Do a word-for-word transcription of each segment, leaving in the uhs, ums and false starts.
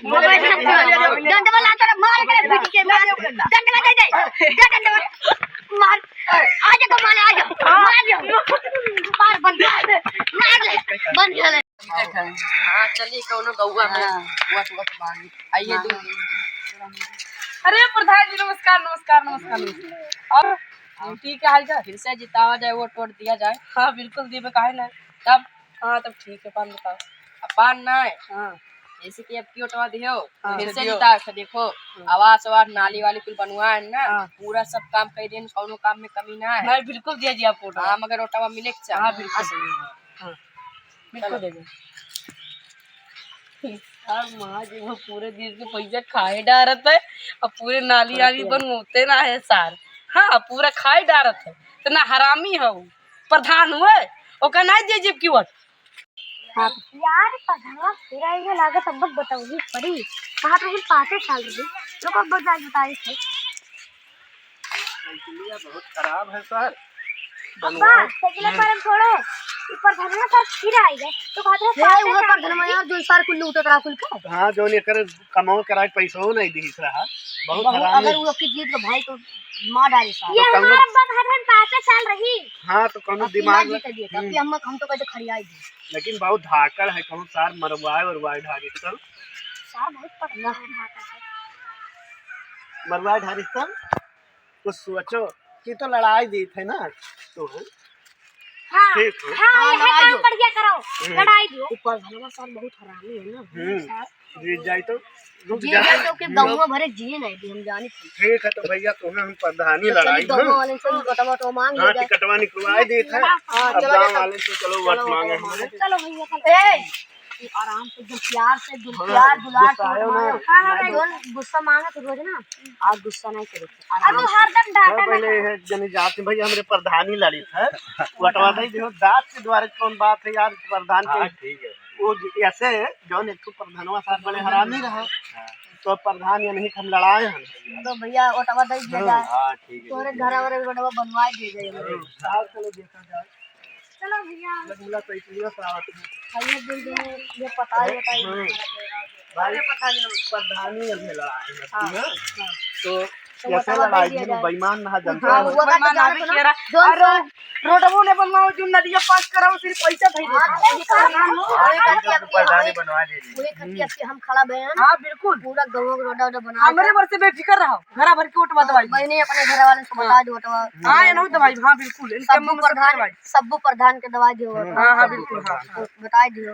डंडवा ला, तोरा मार के पीट के मार। डंडवा दे दे। दे डंडवा। मार। आ जा तो मार, आ जा। मार जा। मार बंद कर। मार ले। बंद कर ले। हाँ, चलिए कौनो गौआ में। हाँ। वट, वट बांध। आइए हाँ। दू। अरे प्रधान जी, नमस्कार, नमस्कार, नमस्कार, नमस्कार। और ड्यूटी का हाल चाल? फिर से जितावा जाए, वोट वोट दिया जाए। हाँ, बिल्कुल दीबे, काहे ना। तब? हाँ, तब ठीक है, पान बताओ। अब पान ना है। हाँ। जैसे कि अब की वोटवा दियो, हाँ। फिर से दियो। जिता के देखो, हाँ। आवास वास, नाली वाली कुल बनवा है ना, हाँ। पूरा सब काम कर देन, कौनो काम में कमी ना है। नहीं, बिल्कुल दिया जी आपको वोटवा। हाँ, मगर वोटवा मिले के चाही। हाँ, बिल्कुल। हाँ। बिल्कुल चलो। देबे। सार महाज वो पूरे दिन के पैसा खाए डारत है, और पूरे नाली आली बनवाते ना है सार। हाँ, पूरा खाए डारत है। इतना हरामी है वो। प्रधान हुए, ओका नहीं दे जेब की वोट। हाँ। यार, प्रधानवा फिर आएगा, लागत अब बताऊंगी पड़ी। कहाँ तो हम पाँचे साल रही, तो कब बजा बताई थे। साइकिलिया बहुत खराब है सर। अब्बा, बनवाओ। साइकिल पर हम छोड़े, ऊपर धरना सर फिर आएगा, तो कहते हैं, हे, पाँचे उहे साल पर धरना रही। यार, जो सर कुल लूटत रहा कुल के। हाँ, जो एकर कमाओ करा के पैसो नहीं दी रहा। बहुत बहुत, हरामी। अगर वो की जीत के भाई तो मार डाली सार। ये तो कौनो हमारा बदहन पाँचे साल रही। हाँ, तो कौनो अब दिमाग ना ल-, जीते दिए, हम्म। अभी हम, हम तो कहते खड़ियाई दी। लेकिन बहुत धाकड़ है, कहूँ सार मरवाए उरवाए ढारी सब। सार बहुत पकड़ा है धाकड़ है। मरवाए ढारी सब, कुछ सोचो कि तो लड़ाई दी थे ना, तो हाँ, ठीक है। हाँ, हाँ, यह लड़ाई काम दो। बढ़िया करो, हम्म। लड़ाई दो। ऊपर भलवा सार बहुत हरामी है ना, हम्म। सार जीत जाए तो रुक जीत जा। जाए तो के गाँव भरे जिए नहीं दी, हम जानी थी। ठीक है, तो भैया तुम्हें हम प्रधानी तो लड़ाई चलिए, गाँव ना। वाले से वोटवा तो मांग हाँ, ले जाए। टिकटवा निकलवाए देत है। हाँ, अब चलो गाँव देखो। वाले से चलो वोट चलो मांगे वोटवा हम। मांगे। चलो भैया, चलो। ए, तू आराम से एकदम प्यार से, एकदम हाँ, प्यार दुलार से गुस्सा आयो ना। मांगो। हाँ, हाँ, मैं नहीं। जौन गुस्सा मांगे तो रोज ना, आज गुस्सा नहीं करे। अब आराम तू से। हरदम डांटा हाँ, पहले ना। ये जने जाते भैया हमरे प्रधानी लड़ी है। वोटवा दे दियो, दांत के द्वारे कौन बात है यार, प्रधान के। हाँ, ठीक है। वो ज-, ऐसे है, जौन एक ठो प्रधानवा साहब बड़े हरामी रहा। हाँ। तो प्रधान ये नहीं हम लड़ाए हैं। तो भैया, वोटवा दे दिया हाँ। जाए। हाँ, ठीक है। तोरे घर वाले वोटवा बनवा दिए जाए। हाँ, चलो देखा जाए। चलो भैया। जब मिला तो इसलिए साहब। भैया, दिन दिन ये पता ही होता है। हाँ। भाई, प्रधानी हमसे लड़ाई है, हाँ, ना? हाँ। तो तो कैसे बतावा लड़ाई दे दिया है? जाए। बेईमान ना जनता हाँ, है। वो बात तो बेईमान जाने आदमी दो ना। के रहा। जो अरे, सर रोडवो ने बनवाओ, जो नदिया पास कराओ, सिर्फ पैसा धइले हाँ, बा। तो ये तो हम, हाँ, वही हाँ, करके हाँ, आपके, प्रधानी वही, बनवा दे दी। वही करके हम्म। आपके हम खड़ा भए हैं। हाँ, बिल्कुल। पूरा गाँव के रोडा वोडा बना हमरे दिया। बर से बेफिकर रहो, घरा भर के वोट बतवाई। बहनी अपने घर वाले से हाँ। बता दो, वोटवा। हाँ, ये नहीं दवाई, हाँ, बिल्कुल। इनके सब्बू मन से प्रधान, दवाई। सब्बू प्रधान के दवाई दियो। हाँ, हाँ, बिल्कुल, हाँ, हाँ। तो बताई दियो।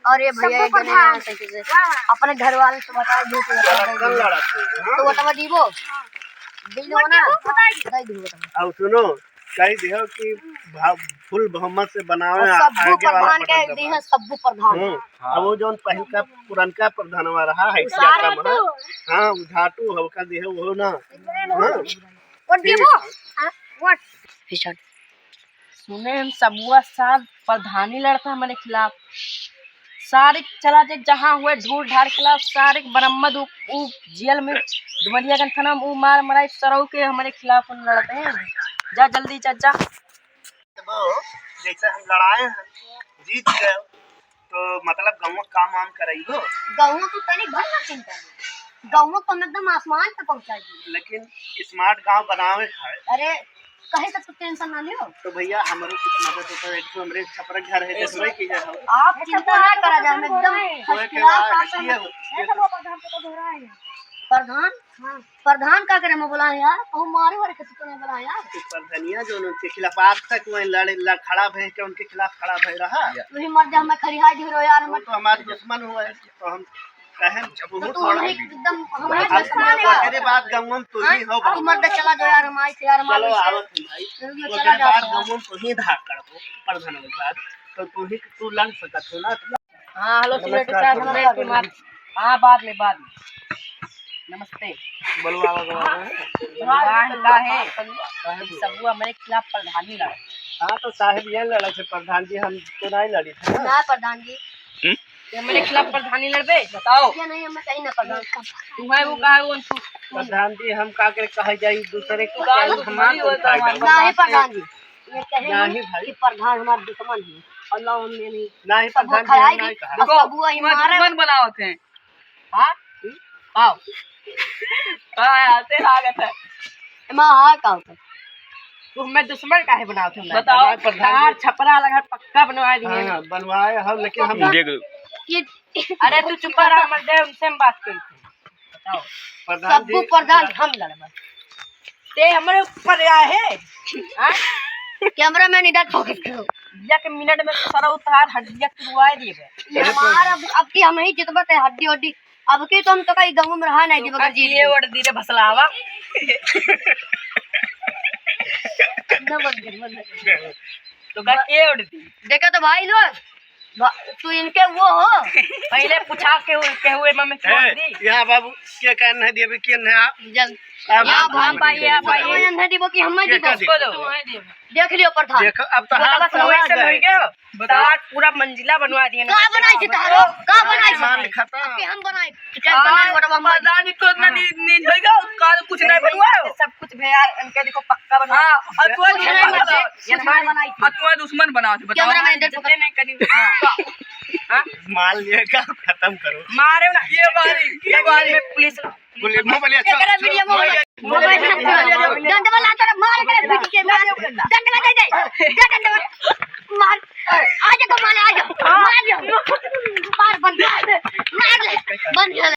और ये भैया सब्बू एक जने प्रधान। यहाँ से किसे हाँ। अपने घर वाले से बता दियो तो बता कल दियो। लड़ा थे, हाँ। तो वोटवा दीबो? हाँ। दे दो ना। दे दो वोटवा। और सुनो, कह दियो कि भा-, full बहुमत से बनावे और आ-, सब्बू आगे वाला प्रधान के प्रधान दी है, सब्बू प्रधान। हम्म। हाँ। अब वो जौन पहिलका पुरनका प्रधानवा रहा है, वो क्या सार नाम है? हाँ, वो झाटू है, ओका दी है, वो ना। हाँ। वोट ठीक देबो? है। हाँ, वोट। सुने हम सबुआ सार प्रधानी लड़ता हमारे खिलाफ। सारे चला जे जहाँ हुए ढूर ढार खिलाफ, सारे बरम्मद उ, उ जेल में डुमरियागंज थाना में उ मार मराई सरऊ के हमारे खिलाफ उन लड़ते हैं। जा जल्दी जा, जा। वो जैसे हम लड़ाए हैं, जीत गए, तो मतलब गौवा काम वाम करइबो? गौवा तो तनी भर ना चिंता है। गौवा को हम एकदम आसमान पे पहुंचा दी। लेकिन smart गांव बनावे है। अरे, कहे तक तो tension ना लियो। तो भैया, हमरो कुछ मदद होता है, एक तो हमरे छपरा घर है, देखबे की है हम। आप चिंता ना करा जाए, हम एकदम first class आप समझ। ये तो वो प्रधान को तो घबराए हैं। प्रधान? हाँ। प्रधान का करे में बोला है यार, कहूँ मारे वारे के तो नहीं बोला यार। तो प्रधानिया जो उनके खिलाफ आज तक वही लड़े, ल-, खड़ा भय के उनके खिलाफ खड़ा भय रहा। वही मर जा, हमें खरिहा दियो यार, वो हमें तो हमारे दुश्मन हुआ है, तो हम कहे जब तो वो तू थोड़ा हमें एकदम हमारे अब दुश्मन है। ओकरे बाद गंगम तू ही हाँ? हो तू मर जा, चला जाओ यार, हम आई थे यार, हमारे चलो से। आवत है भाई। चलो, ओकरे चला जाओ बाद यार। गंगम तू ही धाक करबो, प्रधान के बाद, तो तू ही, तू लड़ सकत हो ना। हाँ, हेलो, सिगरेट नमस्कार, चाय, नमस्कार। हमरे के मार। हाँ, बाद में, बाद में। नमस्ते। बोलो, आवा, आवा, आवा। भगवान का है, साहब। सबुआ हमरे खिलाफ प्रधानी लड़ा। हाँ, तो साहब ये लड़ा थे, प्रधान जी, हम तो नहीं लड़ी थे ना। ना, प्रधान जी। हम्म? ये हमरे खिलाफ प्रधानी लड़बे, बताओ। ये नहीं, हमें कहीं ना प्रधान। तू है, वो कहा है, वो तू। प्रधान जी, हम का करे कहा जाई, दूसरे को तू कहा कहा जाई, तू हम थोड़ी होता है, कहा जाई। नहीं, प्रधान जी। ये कहे नहीं नहीं भाई। कि प्रधान हमार दुश्मन है। अल्लाह हमने नहीं। नहीं, सबको प्रधान जी, खड़ाई हम दी, नहीं कहा। और देखो, सबको ही तुम्हें मारे। दुश्मन बनावत हैं। हाँ? आओ। हाँ, आते लागत है। एमा हाँ का होता? तू हमें दुश्मन काहे बनावत है? बताओ, प्रधान जी। तार छपरा लगा पक्का बनवा दिए। हाँ, बनवाए हम, लेकिन हम देख लो। ये अरे तू चुप रहा, मर जाए, उनसे हम बात करी। बताओ। प्रधान सबको जी। प्रधान हम लड़बा। ते हमरे ऊपर आए है? हाँ? कैमरा मैन इधर फोकस करो। एक मिनट में सारा उतार हड्डियाँ तुड़वाए दिए बे। ये हमार अब, अब की हम ही जितबा ते हड्डी वड्डी। अब की तो हम तो कहीं गाँव में रहा नहीं तो जीवा का कर जी ये ओढ़ दी रे भसलावा। ना बंद कर, बंद कर। तो का के ओढ़ दी? देखा तो भाई लोग, भा-, तू इनके वो हो। पहले पूछा के हुए, के हुए मम्मी की ए, ओढ़ दी। यहाँ बाबू, के का नहीं दिए, के नहीं आ-, जल। अब यहाँ आप भाई, भाई, यहाँ भाई। नहीं दिबो कि हम नहीं के दिबो? का उसको दो। देख लियो प्रधान। देखो, अब तो बोला हाथ बस तो वैसे लगा नहीं है। गया। बताओ। तार पूरा मंजिला बनवा दिए ना। का बनाई थी तारो? का बनाई थी? सामान खत्म। अब के हम बनाई। टेंशन नहीं, बटवा हम पता नहीं तो इतना हाँ। नींद, नींद होइगा, काल कुछ नहीं बनवाओ। सब कुछ भैया, इनके देखो पक्का बनवा। हाँ, और तू कुछ दुश्मन नहीं बना। बनाई। ये हमारे बनाई थी। और तू दुश्मन बना दे, बताओ। कैमरा मैन इधर फोकस। जितने नहीं करी। हाँ। हाँ? मार लिए का खत्म करो। मारे ना, ये बारी, ये बारी में पुलिस बोलिए, मुंह बोलिए, अच्छा, एकरा अच्छा, वीडियो में बोलिए। मोबाइल से डंडवा ला, तोरा मार के पीट के मार। डंडवा दे दे। दे डंडवा। मार। आ जा, कमाल, आ जा। मार जा। मार, बंद कर। मार ले। बंद कर।